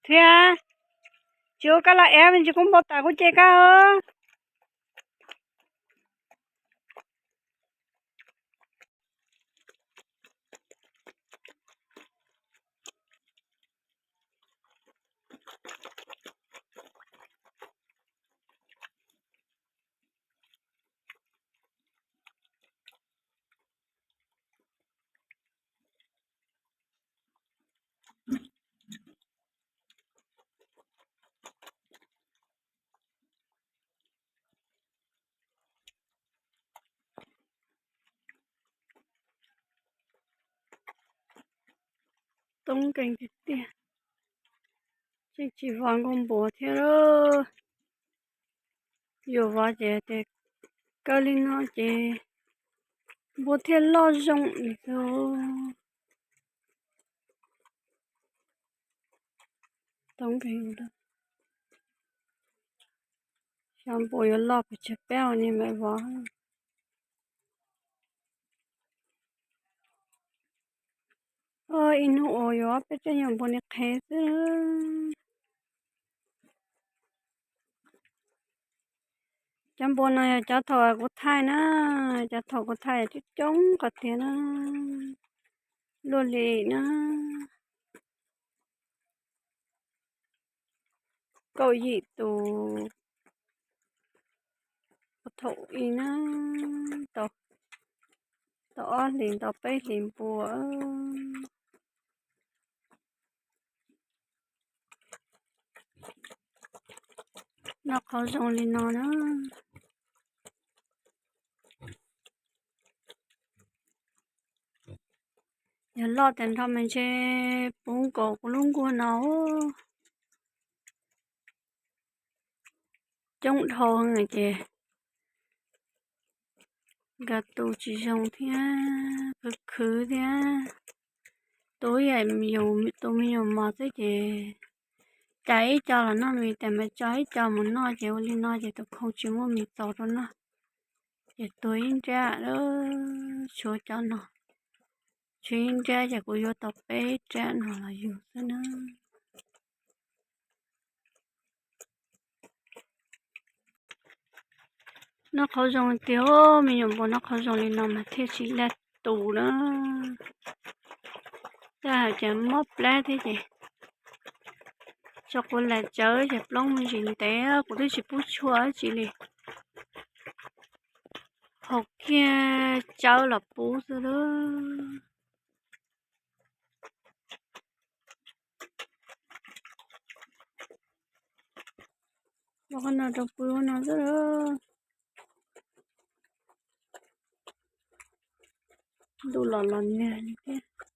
thiab. Tsis ua koj los ev me ntsis kua npau taws kuv ces koj. Toob nkeeg tiag tiag, tseem tsis vov nkaus npua thiab. Yuav vov ces tias kaw li no ces npua thiaj loj zoo li xwb. Toob nkeeg, xyov npua yuav loj pes tsawg peb hau ni mam vov. Ib hnub uas yuav peb tsev nyuag npua ni qhev xwb. Cov npua no yog cov thaum kuv thaij na, cov thaum kuv thaij coob coob qhov tiag na, luaj li na. Kaum yim tus thaum i na, tau ob hlis ntau peb hlis npua. Noj qhauv zoo li no na. Yog loj tas nrho mas ntshe puv nkaus kuv lub nkuaj no. Coob dhau ces nkawd tu tsis zoo thiab, khwv khwv thiab. Tu ib yam, tu me nyuam mos xwb ces cais ib co los noj, vim tias mas tso ib co mus noj ces ua li no ces tus khoo tsis muaj mis txaus rau noj. Ces tuag ib nrab, tshuav cov no, tshuav ib nrab ces kuv yuav tau peb rab no los yug xwb na. Noj qhauv zoo tiag, me nyuam npua noj qhauv zoo li no mas thiaj tsis laj tus na. Tab hais tias mob plab thiab ces tso kuv lam tsawv ces plob me ntsis ntev, kuv twb tsis pub tshuaj dab tsi li. Haus kiag tsawv los pub xwb lawm. Ua qhov no rau pw ua no xwb lawm. Ntuj los los nag li thiab.